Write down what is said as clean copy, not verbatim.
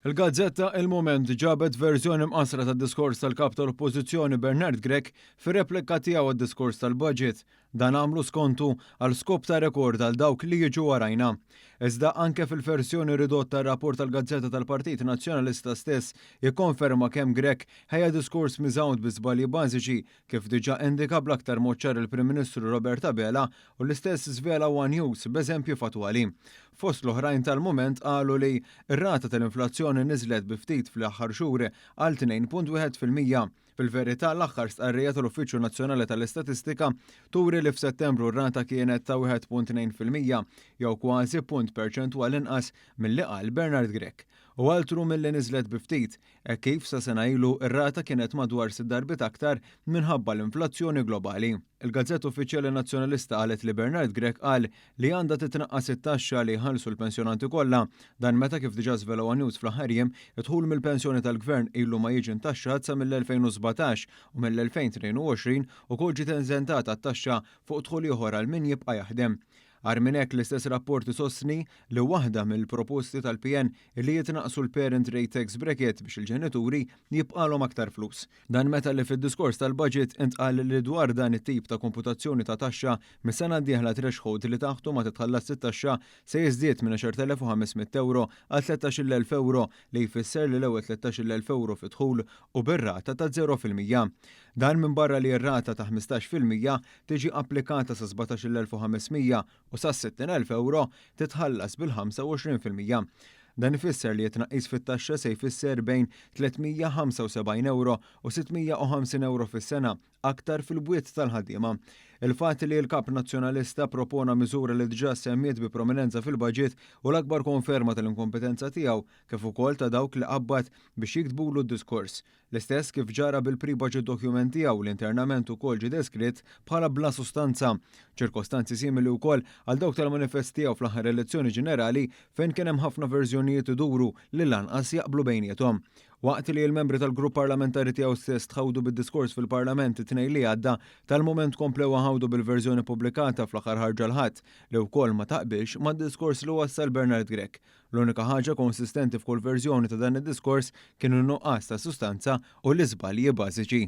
Il-gazzetta Il-Mument ġabet verżjoni mqassra tad-diskors tal-Kap tal-Oppożizzjoni Bernard Grech fir-replika tiegħu għad-diskors tal-budget. Dan għamlu skontu għal skop ta' rekord għal dawk li jiġu warajna. Iżda anke fil-versjoni ridotta tar-rapport tal-gazzetta tal-Partit Nazzjonalista stess jikkonferma kemm Grech ħejja diskors miżgħud bi żbalji bażiċi kif diġà indika bl-aktar mod ċar il-Prim Ministru Robert Abela u l-istess żvela One News b'eżempji fatwali. Fost l-oħrajn tal-Mument qalu li r-rata tal-inflazzjoni niżlet bi ftit fl-aħħar xhur għal 2.1%. Fil-verità l-aħħar stqarrija tal-Uffiċċju Nazzjonali tal-Istatistika turi li f'Settembru r-rata kienet ta' 1.2% jew kważi punt perċentwal inqas milli qal Bernard Grech. U altru milli niżlet bi ftit, hekk kif sa sena ilu r-rata kienet madwar sitt darbiet aktar minħabba l-inflazzjoni globali. Il-Gazzetta Uffiċjali Nazzjonalista qalet li Bernard Grech qal li għandha titnaqqas it-taxxa li jħallsu l-pensjonanti kollha. Dan meta kif diġà żvela One News fl-aħħar jiem, id-dħul mill-pensjoni tal-Gvern ilu ma jiġi ntaxxat sa mill-2017 u mill-2022 ukoll ġiet eżentata t-taxxa fuq dħul ieħor għal min jibqa' jaħdem. Agħar minn hekk l-istess rapport isostni li waħda mill-proposti tal-PN hi li jitnaqqsu l-parent rate tax bracket biex il-ġenituri jibqalhom aktar flus. Dan meta li fid-diskors tal-budget intqal li dwar dan it-tip ta' komputazzjoni ta' taxxa mis-sena d-dieħla threshold li taħtu ma titħallas it-taxxa se jiżdied minn 10,500 euro għal 13,000 euro li jfisser li l-ewwel 13,000 euro fi dħul u bir-rata ta' 0%. Dan minbarra li r-rata ta' 15% tiġi applikata sa 17,500 u sa 60,000 euro titħallas bil-25%. Dan ifisser li t-tnaqqis fit-taxxa se jfisser bejn 375 euro u 650 euro fis-sena aktar fil-bwiet tal-ħaddiema. Il-fatt li l-Kap Nazzjonalista propona miżura li diġà semmiet bi prominenza fil-budget hu l-akbar konferma tal-inkompetenza tiegħu kif ukoll ta' dawk li qabbad biex jiktbulu d-diskors. L-istess kif ġara bil-pre-budget document tiegħu li internament ukoll ġie deskritt bħala bla sustanza. Ċirkostanzi simili wkoll għal dawk tal-manifest tiegħu fl-aħħar elezzjoni ġenerali fejn kien hemm ħafna verżjonijiet iduru li lanqas jaqblu bejniethom. Waqt li l-membri tal-grupp parlamentari tiegħu stess tħawdu bid-diskors fil-Parlament it-Tnejn li għadda, tal-Mument komplew ħawdu bil-verżjoni pubblikata fl-aħħar ħarġa l-Ħadd li wkoll ma taqbilx mad-diskors li wassal Bernard Grech. L-unika ħaġa konsistenti f'kull verżjoni ta' dan id-diskors kienu nuqqas ta' sustanza u l-iżbalji bażiċi.